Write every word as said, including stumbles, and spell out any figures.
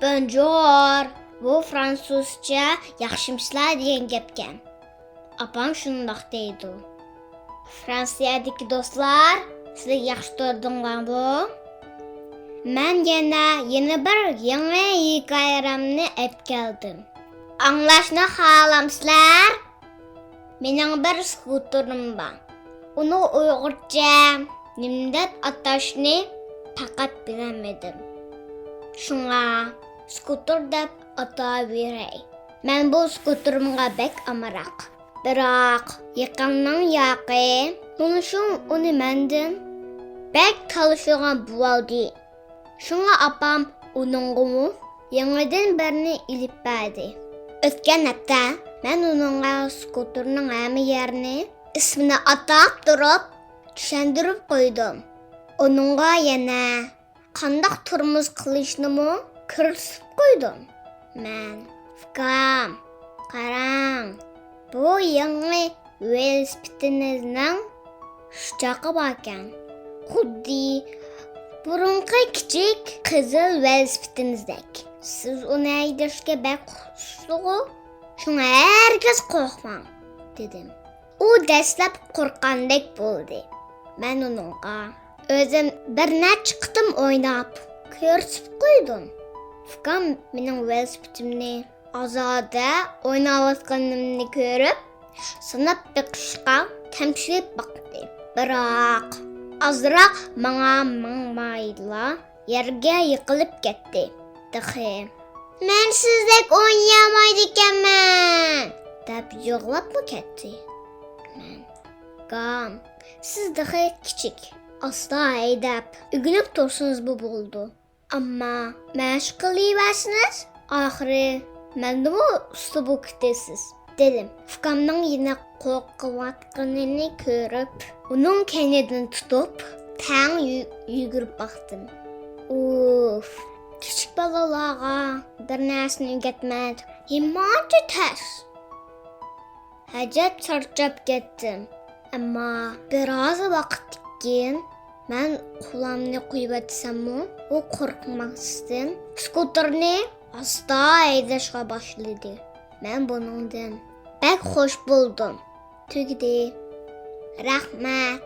بونجور، بۇ فرانسۇزچە ياخشىمۇسىلەر دېگەن گەپكەن. ئاپام شۇنداق دەيدۇ. فرانسىيەدىكى دوستلار سىلەر ياخشى تۇردۇڭلارمۇ؟ مەن يەنە، يەنە بىر يېڭى ھېكايەمنى ئەپ كەلدىم. ئاڭلاشنى خالامسىلەر؟ مېنىڭ بىر سكۇتېرىم بار. ئۇنى ئۇيغۇرچە نېمە دەپ ئاتاشنى پەقەت بىلەلمىدىم. شۇڭا سكۇتېر دەپ ئاتاۋېرەي. مەن بۇ سكۇتېرىمغا بەك ئامراق. بىراق يېقىننىڭ ياقى تونۇشۇم ئۇنى مەندىن بەك تالىشىدىغان بولۇۋالدى. شۇڭا ئاپام ئۇنىڭغىمۇ يېڭىدىن بىرنى ئېلىپ بەردى. ئۆتكەن ھەپتە مەن ئۇنىڭغا سكۇتېرنىڭ ھەممە يېرىنى ئىسمىنى ئاتاپ تۇرۇپ چۈشەندۈرۈپ قويدۇم. ئۇنىڭغا يەنە قانداق تۇرمۇش قىلىشنىمۇ كۆرسىتىپ قويدۇم. مەن، ئۇكام، قاراڭ، بۇ يېڭى ۋېلىسىپىتىمىزنىڭ شۇچاقى باركەن. خۇددى بۇرۇنقى كىچىك قىزىل ۋېلىسىپىتىمىزدەك. سىز ئۇنى ھەيدەشكە بەك ئۇستىغۇ. شۇڭا ھەرگىز قورقماڭ، دېدىم. ئۇ دەسلەپ قورققاندەك بولدى. مەن ئۇنىڭغا ئۆزۈم بىر نەچچە قېتىم ئويناپ كۆرسىتىپ قويدۇم. ئۇكام مېنىڭ ۋېلىسىپىتىمنى ئازادە ئويناۋاتقىنىمنى كۆرۈپ، سىناپ بېقىشقا تەمشىلىپ باقتى. بىراق ئازراق ماڭا ماڭمايلا يەرگە يىقىلىپ كەتتى. تېخى، «مەن سىزدەك ئوينىيالمايدىكەنمەن!» دەپ يىغلاپمۇ كەتتى. مەن، «ئۇكام، سىز تېخى كىچىك، ئاستا ھەيدەپ ئۆگىنىپ تۇرسىڭىزمۇ بولىدۇ. ئەمما مەشىق قىلىۋەرسىڭىز، ئاخىرى مەندىنمۇ ئۇستا بولۇپ كېتىسىز.» دېدىم. ئۇكامنىڭ يەنە قورقۇۋاتقىنىنى كۆرۈپ، ئۇنىڭ كەينىدىن تۇتۇپ، تەڭ يۈ-، يۈگۈرۈپ باقتىم. ئۇف، كىچىك بالىلارغا بىر نەرسىنى ئۆگەتمەك نېمانچە تەس. ئەجەب چارچاپ كەتتىم. ئەمما بىر ئاز ۋاقىتتىن كېيىن مەن قولامنى قويۇۋەتسەممۇ، ئۇ قورقماستىن سكۇتېرنى ئاستا ھەيدەشكە باشلىدى. مەن بۇنىڭدىن بەك خۇش بولدۇم. تۈگىدى. رەھمەت.